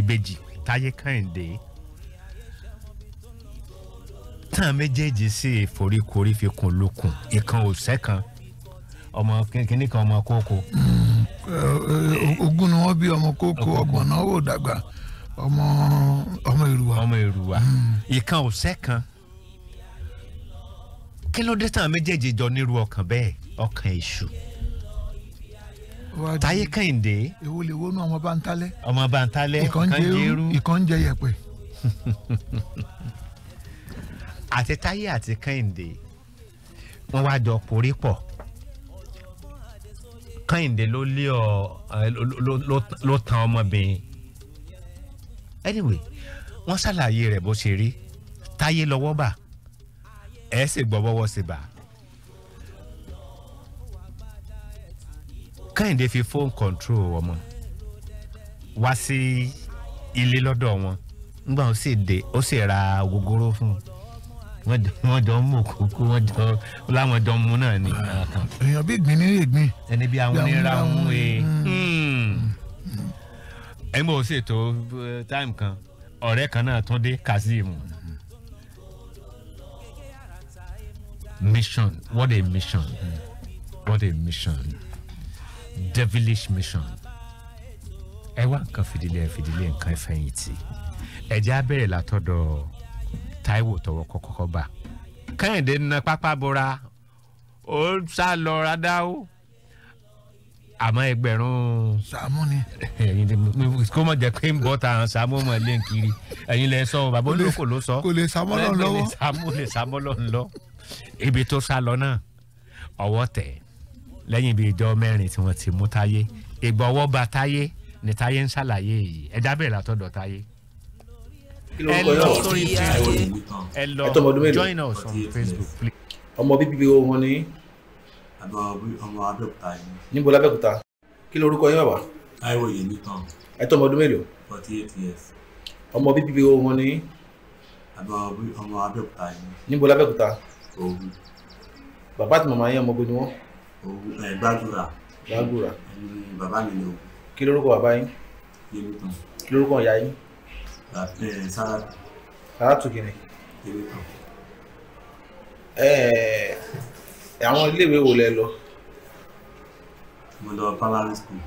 Ìbejì Táyé Kẹ́hìndé tán méjèèjì sí foríkorí fi kún lókun, ìkan òsẹ́ kan, ọmọ kìnìún kan, ọmọ kókó. Ogún ni wọ́n bí ọmọ kókó, ọgbọ̀n náà wò dàgbà, ọmọ Èrúwà. Ọmọ Èrúwà, ìkan òsẹ́ kan. Kí ló dé tán méjèèjì jọ nírú ọkàn bẹ́ẹ̀, ọkàn èṣù? Táyé Kẹ́hìndé. Èwo lè wọnú ọmọ Bántálẹ́. Ọmọ Bántálẹ́, ìkan jẹ ìkan jẹ yẹ̀pẹ̀. Àti Táyé àti Kẹ́hìndé wọ́n wá jọ porí pọ̀. Kẹ́hìndé ló lé ọ ló tan ọmọbìnrin. Anyway, wọ́n ṣàlàyé rẹ̀ bó ṣe rí. Táyé lọ́wọ́ bà, ẹ̀ sì gbọ́ bọ́wọ́ sí bà. Kẹ́hìndé fi phone control ọmọ wá sí ilé lọ́dọ̀ wọn. Nígbà ó sì dé, ó sì ra ògógóró fún un. Wọ́n jọ ń mú kókó, wọ́n jọ láwọn jọ ń mú náà ni. Èèyàn bí ìgbín ní ìgbín. Ẹni bí àwọn onírà ń he. Ẹ mọ̀ ó ṣètò táìmù kan, ọ̀rẹ́ kan náà tún dé, Kazeem. Mission, what a mission, what a mission, devilish mission. Ẹ wá nǹkan fìdílé, ẹ fìdílé nǹkan fẹ̀yìntì. Ẹ jẹ́ á bẹ̀rẹ̀ látọ̀dọ̀ Táíwò tọwọ́ kọ́kọ́ bá. Kẹ́hìndé na pápá bora, ó sá lọ rádáwó. Àmọ́ ẹgbẹ̀rún. Sàámú ni. Ẹ̀yin kó mọ̀ jẹ́ pé ń bọ́ ta Sàámú mọ̀ lé kiri. Ẹ̀yin lẹ sọ, bàbá olóko ló sọ. Kò lè sàmọ́ lọ́n lọ́wọ́. Sàámú lè sàmọ́ lọ́n lọ. Ibi tó sá lọ náà, ọwọ́ tẹ̀ lẹ́yìn ibi ìjọ mẹ́rin tí wọ́n ti mú Táyé. Ìgbà ọwọ́ ba Táyé ni Táyé ń ṣàlàyé yìí. Ẹ jábẹ̀rẹ̀ látọ̀dọ̀ Táyé. Ẹ lọ sórí Facebook, ẹ lọ join us on Facebook please. Ọmọ bíbí wọn ni. Ọmọ Abẹ́òkúta yìí. Níbo l'Abẹ́òkúta? Kí lorúkọ yín bàbá? Táíwò Yèmítàn. Ẹ tó ọmọ ọdún mélòó? 48 years. Ọmọ bíbí wọn ni. Ọmọ Abẹ́òkúta yìí. Níbo l'Abẹ́òkúta? Òwu. Bàbá àti màmá yín ọmọ bo ni wọ́n? Òwu, Gbàgúrà. Gbàgúrà. Bàbá mi ni Òwu. Kí lorúkọ bàbá yín? Yèmítàn. Kí lorúkọ ìyá yín? Sáràtù. Sáràtù kìíní. Yèmítàn. Àwọn iléèwé wo lẹ lọ? Mo lọ primary school.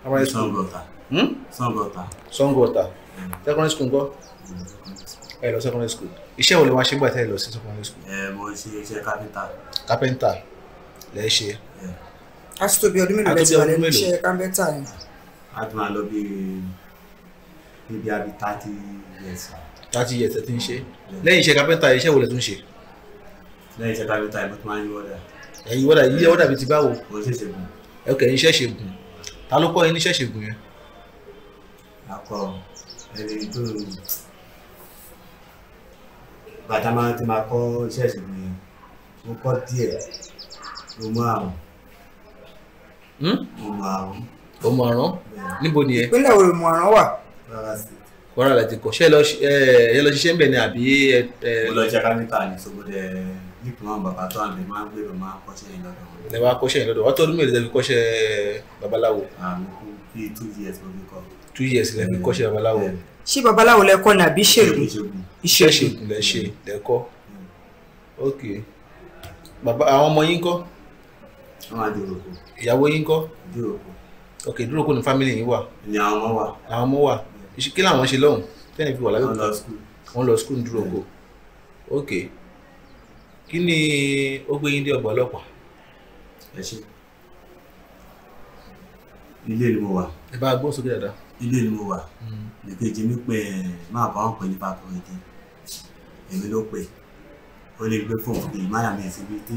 Primary school. Sango Ọ̀tà. Sango Ọ̀tà. Sango Ọ̀tà. Secondary school ńkọ́? Ẹ lọ secondary school. Iṣẹ́ wo lẹ wá ṣe nígbà tí ẹ lọ sí secondary school? Mo ṣe iṣẹ́ kápẹ́ntà. Kápẹ́ntà lẹ ṣe. A ti tó bí ọdún mélòó lẹ ti wà lẹ́nu iṣẹ́ kápẹ́ntà yẹn? A ti máa lọ bí 30 years. 30 years ẹ ti ń ṣe. Lẹ́yìn iṣẹ́ kápẹ́ntà iṣẹ́ wo lẹ tún ṣe? Lẹ́yìn iṣẹ́ kápẹ́ntà mo tún máa ń yí wọ́dà. Ẹ̀yin wọ́dà, yíyẹ wọ́dà bíi ti báwo? Mo ṣe ṣègùn. Ok, iṣẹ́ ṣègùn. Ta ló kọ́ yín níṣẹ́ ṣègùn yẹn? Akọ ẹni tó bàtà máa ti máa kọ́ iṣẹ́ ìṣègùn yẹn, mo kọ́ díẹ̀, mo mọ àrùn. Mo mọ àrùn. O mọ àrùn? Níbo ni ẹ? Ìpínlẹ̀ wo mọ àrùn wà? Kwara State. Kwara la ti kọ́. Ṣé ẹ lọ ṣiṣẹ́ ń bẹ̀ ni àbí ẹ? Mo lọ ṣe kápẹ́ntà ní Sógódé, nípa àwọn bàbá tó àgbẹ̀ máa ń gbé bẹ̀ máa ń kọ́ṣẹ́ yẹn lọ́dọ̀ wọn. Ẹ wá kọ́ṣẹ́ yẹn lọ́dọ̀ wọn. Wọ́n tó ọdún mélòó tẹ́ fi kọ́ṣẹ́ babaláwo? Àmọ́ kú bíi 2 years mo fi kọ́. 2 years lẹ fi kọ́ṣẹ́ babaláwo. Ṣé babaláwo lẹ kọ́ ni àbí ṣègùn? Iṣẹ́ ṣègùn lẹ ṣe lẹ kọ́. Ok. Bàbá àwọn ọmọ yín kọ́? Wọ́n máa dúró kó. Ìyàwó yín kọ́? Dúró kó. Ok, dúró kó ni family yín wà. Ni àwọn ọmọ wà. Àwọn ọmọ wà. Kí làwọn ṣe lọ́hùn? Tẹ́lẹ̀ fi wà lábẹ́ òkúta. Wọ́n lọ school dúró kó. Ok. Kí ni ó gbé yín dé ọgbà ọlọ́pàá? Ẹ ṣe. Ilé ni mo wà. Ẹ bá gbọ́ sókè dáadáa. Ilé ni mo wà. Nìkejì mi pé máa bá wọn pè ní Fákóredé. Èmi ló pè. Ó lè gbé fóònù pé máyà mi síbi tí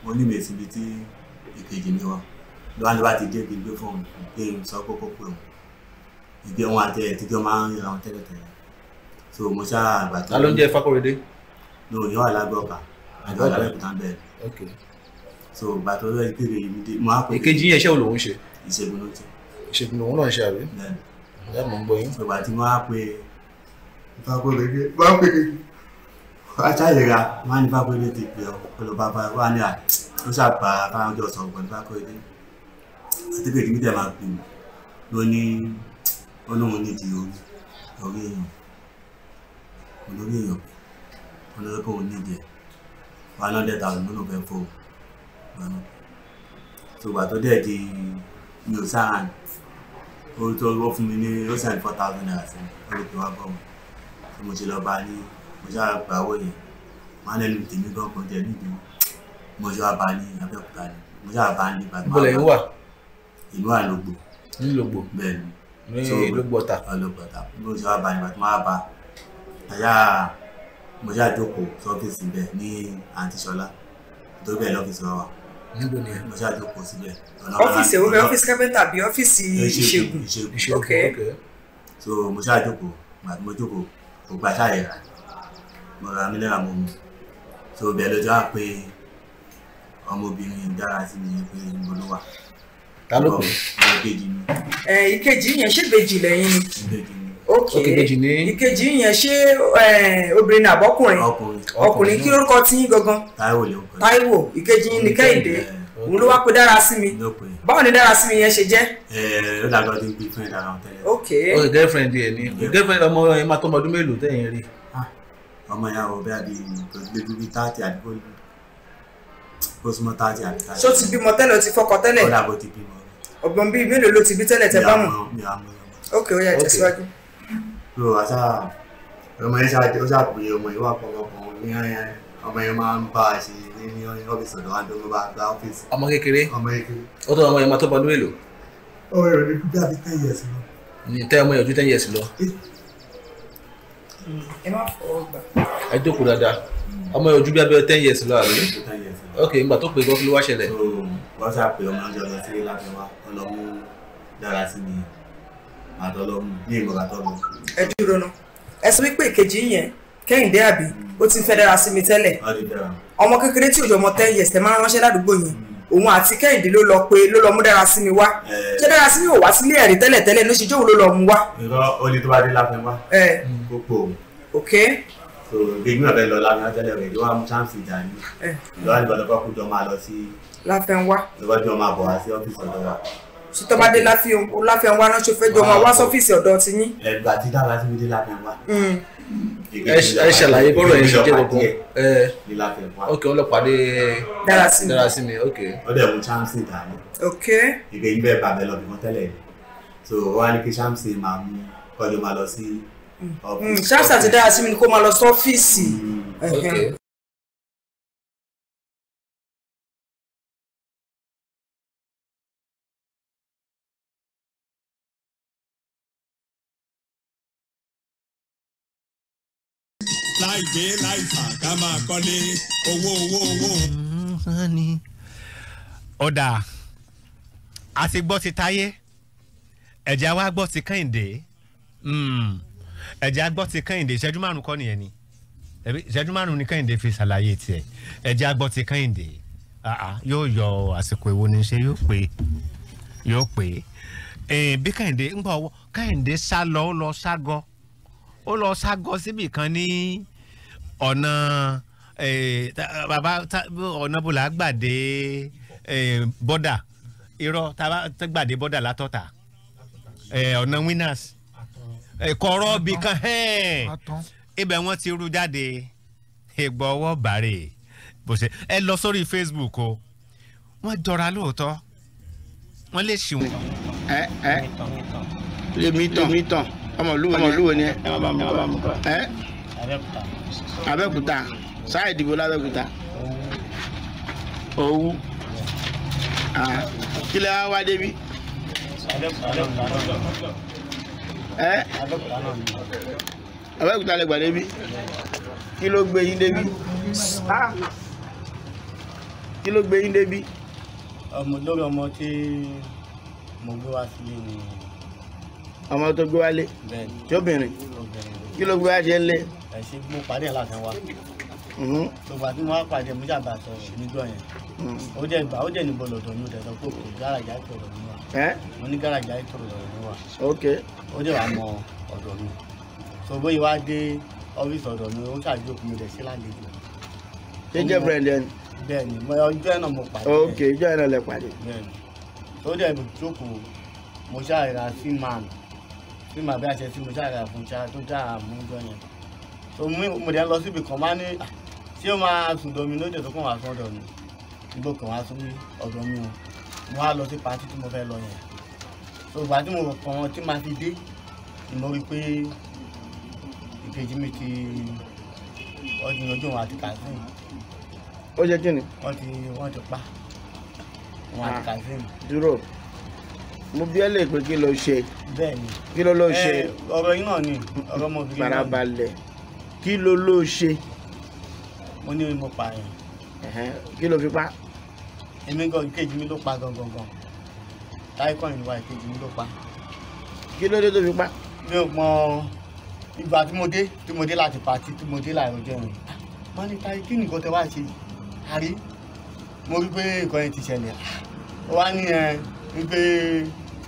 mo ní mi síbi tí ìkejì mi wà. Lọ́wọ́n ní bá ti dé kí n gbé fóònù pé n sọ kókó pé òun. Ìgbé wọn àti ẹ̀ tíjọ́ máa ń ríra wọn tẹ́lẹ̀tẹ́lẹ̀. So mo ṣáà gbà tó. Ta ló ń jẹ́ Fákóredé? No, ìyẹn wà lágbọ́ọ̀kà. Àjọ àlàbẹ̀kúta ń bẹ̀rẹ̀. Ok. So gbà tó lọ́ọ́ ìkéde mi dé. Mo á pè. Ìkejì yẹn iṣẹ́ wo lòun ṣe? Ìṣègùn ló ń ṣe. Ìṣègùn lòun náà ń ṣe àbí? Bẹ́ẹ̀ni. Ìyá mi ń gbọ́ yín. So gbà tí mo á pè Fákóredé, mo á pè kejì. Wá ṣàyẹ̀ra, wọ́n á ní Fákóredé ti pè ọ́, kó lọ bá wá ní à. Ó ṣàbà fáwọn ọjọ́ sọ̀rọ̀ pẹ̀lú Fákóredé. Àti pé kìíní tẹ̀ máa pè mí. Ló ní ó lóun nídìí orí èèyàn olórí èèyàn pé olórí pé òun nídìí ẹ̀ 100,000 ló ló fẹ́ fóun gbọ́nà. Ṣùgbọ́n tó dẹ̀ di mi ò sáà ó tó ó fún mi ní ó sàn 4,000 naira sí mi ó lè pè wá bọ̀ wọ́n. Tí mo ṣe lọ bá a ní mo ṣáà gba owó yẹn wọn á lẹ́nu tèmi gan kan jẹ nídìí mo ṣe wá bá a ní Abẹ́òkúta ni mo ṣáà bá a ní bàtà. Níbo lẹ́yìn wà? Ìlú Àlògbò. Nílògbò. Bẹ́ẹ̀ ni. Ní Ìlógbò Ọ̀tà. Ìlógbò Ọ̀tà. Mo ṣe wá bá a ní bàtà máa bá a àyà mo ṣáà jókòó sọ́fíìsì bẹ́ẹ̀ ní àǹtí Ṣọlá tó bẹ́ẹ̀ lọ́fíìsì wa wà. Níbo ni ẹ? Mo ṣáà jókòó síbẹ̀. Ọ́fíìsì èwo bẹ́ẹ̀, ọ́fíìsì kápẹ́ntà àbí ọ́fíìsì ìṣègùn? Ìṣègùn. Ok. So mo ṣáà jókòó, màá mo jókòó, kò gba ṣáà yẹn rà. Mo ra mílíọ̀nù mo mu. So bẹ́ẹ̀ ló jọ wá pé ọmọbìnrin dára sí mi pé níbo ló wà. Ta ló pè? Ọmọ ìkejì mi. Ẹ ìkejì yẹn ṣé ìbejì lẹ́yìn ni? Ìbejì mi. Ok. Ok, ìbejì ní. Ìkejì yẹn ṣé obìnrin ní àbọ́kùnrin? Ọkùnrin. Ọkùnrin kí lórúkọ tí yín gangan? Táíwò ló ń pè. Táíwò, ìkejì yín ni Kẹ́hìndé. Òun ló wá pé dára sí mi. Ló pè. Báwo ni dára sí mi yẹn ṣe jẹ́? Ó dàgbà tó ń gbé fún ìdára wọn tẹ́lẹ̀. Ok. Ok, girlfriend ẹ ni. Girlfriend ọmọ yẹn máa tó ọmọ ọdún mélòó tẹ́yìn rí? Ọmọ yẹn ò bẹ́ẹ̀ bí kò lè bí 30 àbí kó súnmọ́ 30 àbí 30. Ṣó ti bímọ tẹ́lẹ̀, ó ti fọkọ tẹ́lẹ̀? Ó dàgbà ó ti bímọ. Ọ̀gbọ́n bíi mélòó ló ti bí tẹ́lẹ̀ tẹ́ bá mọ̀? Mi ò mọ̀. Ok, ó yá tẹ̀síwájú. So àṣà ọmọ yẹn ṣáà ó ṣáà pé ọmọ yẹn wà pọ̀npọ̀n ní ọmọ yẹn máa ń bá a ṣe ní ọ́fíìsì ọ̀dọ̀ wa ló bá gba ọ́fíìsì. Ọmọ kékeré? Ọmọ kékeré. Ó tó ọmọ yẹn máa tó ọmọ ọdún mélòó? Ọmọ yẹn ò ní bí àbí 10 years lọ. Ní tẹ́ ọmọ yẹn ojú 10 years lọ. Ẹ má fọwọ́ gbà. Ẹ jókòó dáadáa. Ọmọ yẹn ojú bí abẹ́ 10 years lọ àbí? 10 years lọ. Ok, ìgbà tó pé gan kí ló wá ṣẹlẹ̀? So wọ́n ṣáà pé ọmọ ọjọ́ lọ sí Láfẹ́wá, ọlọ́mú dára sí mi àtọ́lọ́mú ní ìmọ̀ra tọ́lọ́. Ẹ dúró ná. Ẹ sọ wípé ìkejì yẹn Kẹ́hìndé àbí ó ti ń fẹ́ dára sí mi tẹ́lẹ̀. Ọmọ kékeré tí òjò ọmọ 10 years tẹ máa ń ránṣẹ́ ládùúgbò yẹn. Òun àti Kẹ́hìndé ló lọ pé ló lọ mú dára sí mi wá. Ṣé dára sí mi ò wá sílé ẹ̀rí tẹ́lẹ̀ tẹ́lẹ̀ ló ṣe jóun ló lọ mú wá? Irọ́ ó ní tó bá dé Láfẹ́wá. Kó pò ó. Ok. So gbẹ̀gbẹ̀ náà fẹ́ lọ Láfẹ́wá tẹ́lẹ̀ rẹ̀ ló wá mú chance ìjà ní. Lọ́wọ́ nígbà tó kọ́ kó jọ máa lọ sí. Láfẹ́wá. Lọ́wọ́ jọ máa bọ̀ wá sí ọ́fíìsì ọ̀dọ̀ wa. Ṣé tó bá dé Láfẹ́wá náà ṣe fẹ́ jọ máa wá sọ́fíìsì ọ̀dọ̀ ti yín? Ẹgbà tí dára sí mi dé Láfẹ́wá. Ẹ ṣàlàyé bọ́rọ̀ yẹn ṣe jẹ́ gbogbo. Ní Láfẹ́wá. Ok, ọlọ́pàá dé dára sí mi, ok. Ó dẹ̀ mú chance dání. Ok. Ìgbẹ́ yín bẹ́ẹ̀ bàbẹ̀ lọ bí wọ́n tẹ́lẹ̀ ni. So wọ́n á ní kí chance máa mú kọjú máa lọ sí ọ́fíìsì. Chance àti dára sí mi ni kó máa lọ sọ́fíìsì. Ok. Láì dé láì fà ká máa kọ́lé owó owó owó. Ọ̀dà àti gbọ́ ti Táyé, ẹ̀jẹ̀ wa gbọ́ ti Kẹ́hìndé, ẹ̀jẹ̀ á gbọ́ ti Kẹ́hìndé. Ìṣẹ́jú márùn-ún kọ́ nìyẹn ni, ìṣẹ́jú márùn-ún ni Kẹ́hìndé fi ṣàlàyé tiẹ̀. Ẹ̀jẹ̀ á gbọ́ ti Kẹ́hìndé, yóò yọ àsìkò èwo ni ṣe yóò pé yóò pé bí Kẹ́hìndé ń bọ̀. Kẹ́hìndé sá lọ, ó lọ ságọ́, ó lọ ságọ́ síbì kan ní ọ̀nà bàbá ọ̀nà bò lágbàdé bọ́dà, irọ́ gbàdé bọ́dà látọ̀tà ọ̀nà winners kọ̀rọ̀ bì kan ibẹ̀ wọ́n ti rú jáde. Ìgbọ̀wọ́ bàrẹ̀ bó ṣe ẹ lọ sórí Facebook o, wọ́n jọra lóòótọ́, wọ́n lè ṣì wọ́n. Ẹ ẹ lèmi tán ọmọ olúwo ni ẹ ẹ Abẹ́òkúta sáà ìdìbò l'Abẹ́òkúta Òwu kí lè wá débi ẹ Abẹ́òkúta lè gbà débi kí ló gbé yín débi kí ló gbé yín débi. Ọmọ lórí ọmọ tí mo gbé wá sílé ni. Ọmọ tó gbé wálé tóbìnrin kí ló gbé wá ṣe ń lé. Ẹ ṣe mo pàdé ẹ láti wá. Gbogbo àti mo wá pàdé mo ṣàbà sọ̀rọ̀ níjọ́ yẹn. Ó jẹ́ ìgbà ó jẹ́ níbo lọ́dọ̀ mi ò dẹ̀ sọ pé kò gáràjà ìtòrò mi wà. Mo ní gáràjà ìtòrò lọ́dọ̀ mi wà. Ó dẹ̀ wá mọ ọ̀dọ̀ mi. So bóyá wá dé ọ́fíìsì ọ̀dọ̀ mi ó ṣàjókòó mi dẹ̀ sí lálejò. Ṣé jẹ́ friend ẹ ni? Bẹ́ẹ̀ni, ọjọ́ ẹ̀ náà mo pàdé. Ok, ọjọ́ ẹ̀ náà lẹ pàdé. Bẹ́ẹ̀ni. Ó dẹ̀ jókòó Mo ṣáà ra seaman bí a ṣe sí, mo ṣáà ra fún ṣáà tó dáa mú jọ yẹn. So mo dẹ̀ lọ síbi kan máa ní ṣé ó máa sùn dọ̀ mi lóde tó kàn wá sọ́dọ̀ mi, igbó kan wá sún ọ̀dọ̀ mi o. Mo wá lọ sí patí tí mo fẹ́ lọ yẹn. So ìgbà tí mo kàn wọ́n tí máa fi dé ni mo rí pé ìkejì mi ti ọdún ọjọ́ òun àti Kazeem. Ó jẹ́ kí ni? Wọ́n ti pa òun àti Kazeem. Dúró, mo bí ẹ lè pé kí ló ṣe. Bẹ́ẹ̀ni. Kí ló ló ṣe? Ọ̀rọ̀ yìí náà ni ọ̀rọ̀ ọmọbìnrin náà. Farabalẹ̀, kí ló ló ṣe? Mo ní mo pa yẹn. Kí ló fi pa? Èmi gan ìkejì mi ló pa gangan gan. Táìkọ́ ìwà ìkejì mi ló pa. Kí ló dé tó fi pa? Mi ò mọ ìgbà tí mo dé láti pàtí tí mo dé láàárọ̀ ọjọ́ yẹn. Mo ní táyé kí nìkan tẹ wá ṣe? Àrí mo rí pé nǹkan yẹn ti ṣẹlẹ̀. Ó wá ní ẹ wípé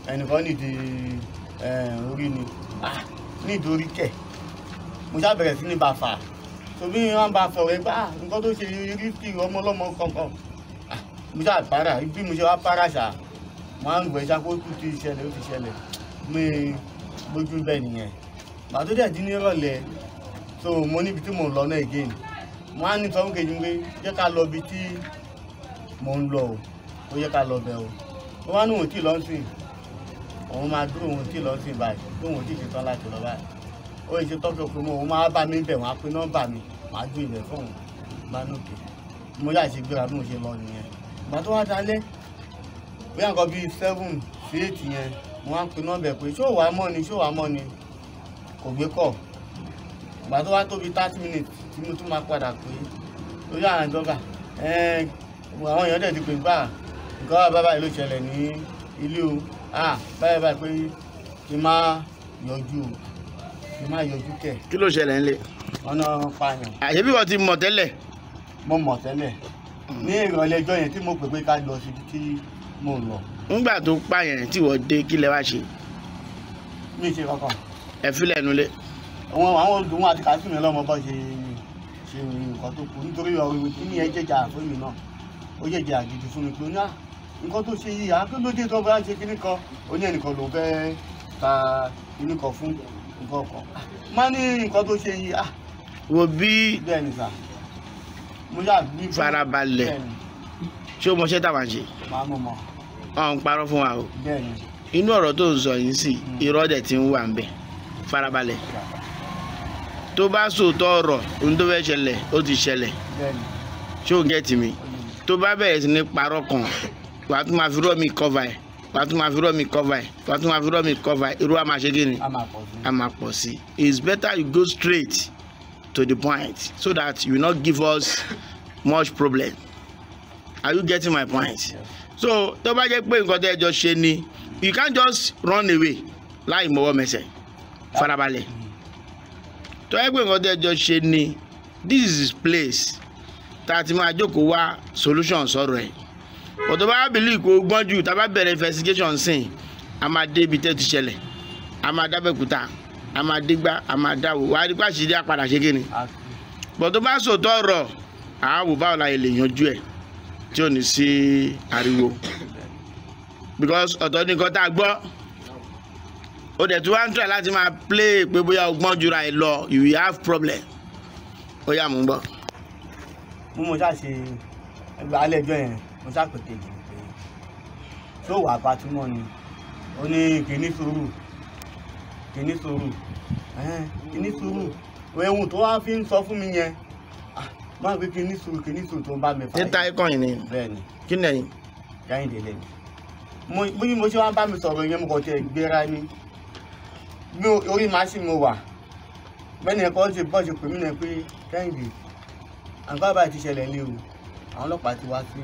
ẹnìkan nídìí orí ni nídìí orí kẹ̀. Mo ṣá bẹ̀rẹ̀ sí ní bá fà. Tòbí wọn bá fọ̀rọ̀ ẹ bá nǹkan tó ṣe rí sí ọmọ ọlọ́mọ kankan. Mo ṣá para bí mo ṣe wá para ṣá mo á ń gbẹ ṣá kó kú ti ṣẹlẹ̀ ó ti ṣẹlẹ̀ mi gbójú bẹ́ẹ̀ nìyẹn. Màá tó dẹ̀ dín ní ìrọ̀lẹ́, so mo níbi tí mò ń lọ náà again. Mo á ní sọ fún kejì mi pé jẹ́ ká lọ ibi tí mò ń lọ o, ó yẹ ká lọ bẹ̀ o. Ó wá ní òun tí ì lọ sí, òun máa dúró òun tí ì lọ sí báyìí, pé òun tí ì ṣetán láti lọ báyìí. Ó yẹ ṣe tọ́kẹ́ òkú mọ́, òun máa bá mi bẹ̀, wọ́n á pín nọ́mbà mi, màá ju ilẹ̀ fún òun bá nókè. Mo yà ṣe gbéra bí mo ṣe lọ nìyẹn. Ìgbà tó wá dalẹ́, bóyá nǹkan bíi 7 sí 8 yẹn, mo wá ń pín nọ́mbà pé ṣó wàá mọ́ ni, ṣó wàá mọ́ ni, kò gbé kọ̀. Ìgbà tó wá tó bíi 30 minutes tí mo tún máa padà pé lórí àwọn ìjọba, àwọn èèyàn dẹ̀ ti pè gbà nǹkan bá báyìí ló ṣẹlẹ̀ ní ilé o, báyìí báyìí pé kí n má yọjú o, kí n má yọjú kẹ̀. Kí ló ṣẹlẹ̀ ńlẹ̀? Ọ̀nà pààyàn. Àṣé bí wọ́n ti mọ̀ tẹ́lẹ̀? Mo mọ̀ tẹ́lẹ̀ ní ìrọ̀lẹ́ ọjọ́ yẹn tí mo pè pé ká lọ síbi tí mo lọ. Ńgbà tó pààyàn tí wọ́n dé kí lẹ wá ṣe? Mi ṣe kankan. Ẹ filẹ̀ nulẹ̀. Àwọn òun àti Kazeem lọ́mọ bọ́ ṣe ṣe nǹkan tó kù nítorí ọ̀rọ̀ ìwé kí ni ẹ jẹ́jà fún mi náà. Ó jẹ́jà gidi fún mi pé ní nǹkan tó ṣe yìí àkínlódé tó bá ṣe kíní kan ó ní ẹnìkan ló fẹ́ ta kíní kan fún nǹkan kan. Má ní nǹkan tó ṣe yìí. Wo bí bẹ́ẹ̀ ni sà. Mo yà bí. Farabalẹ̀, ṣé o mọṣẹ́ táwa ń ṣe? Màá mọ̀ mọ̀. Ọ̀ ń parọ́ fún wa o. Bẹ́ẹ̀ ni. Inú ọ̀rọ̀ tó ń sọ yìí sì irọ́ dẹ̀ ti ń wà ń bẹ̀. Farabalẹ̀, tó bá sòótọ́ ọ̀rọ̀ ohun tó fẹ́ ṣẹlẹ̀ ó ti ṣẹlẹ̀. Ṣé o gẹ́tì mi? Tó bá bẹ̀rẹ̀ sí ní parọ́ kan, wàá tún máa fi rọ́ mi cover ẹ̀, wàá tún máa fi rọ́ mi cover ẹ̀, wàá tún máa fi rọ́ mi cover ẹ̀, irú wa máa ṣe kí ni? A máa pọ̀ sí. It's better you go straight to the point so that you not give us much problem. Are you getting my point? So tó bá jẹ́ pé nǹkan tẹ́ ẹ jọ ṣe ni, you can't just run away láì mọwọ́ mẹsẹ̀. Farabalẹ̀, tó yẹ pé nǹkan tẹ́ ẹ jọ ṣe ni, this is his place tá a ti máa jókòó wá solution sọ̀rọ̀ ẹ̀. But tó bá believe kó gbọ́n jù, tá a bá bẹ̀rẹ̀ investigation sìn, a máa dé ibi tẹ́ ti ṣẹlẹ̀, a máa dábẹ́kúta, a máa dégbá, a máa dáwò, wàá rí pàṣẹ àpàdà ṣe kí ni. But tó bá sòótọ́ ọ̀rọ̀, àá wò báwo la lè yanjú ẹ̀ tí ò ní sí ariwo, because ọ̀tọ̀ ní nǹkan tá a gbọ́. Ó dẹ̀ tí wọ́n ń try láti máa play pé bóyá o gbọ́n jura ẹ lọ, you will have problem. Ó yá, mò ń gbọ́. Mo ṣáà ṣe alẹ́ ẹjọ́ yẹn, mo ṣáà pètè jù pé tó wà pàtúmọ̀ ni. Ó ní kìíní sùúrù, kìíní sùúrù, kìíní sùúrù. Ohun tó wá fi ń sọ fún mi yẹn, máa gbé kìíní sùúrù, kìíní sùúrù tó ń bá mi fà. Níta ikọ̀ yìí ni. Bẹ́ẹ̀ ni. Kí ni ẹ̀yin? Kẹ́hìndé lẹ́nu. Bí mo ṣe wá ń bá mi sọ̀rọ̀ yẹn, mo kàn tiẹ̀ gbéra ni. Mi orí màṣíìnì mo wà. Bẹ́ẹ̀ni ẹ̀kọ́ ṣe bọ́ ṣe pè mí náà pé Kẹ́hìndé, àǹkọ́ àbáyé ti ṣẹlẹ̀ lé o. Àwọn ọlọ́pàá ti wá sí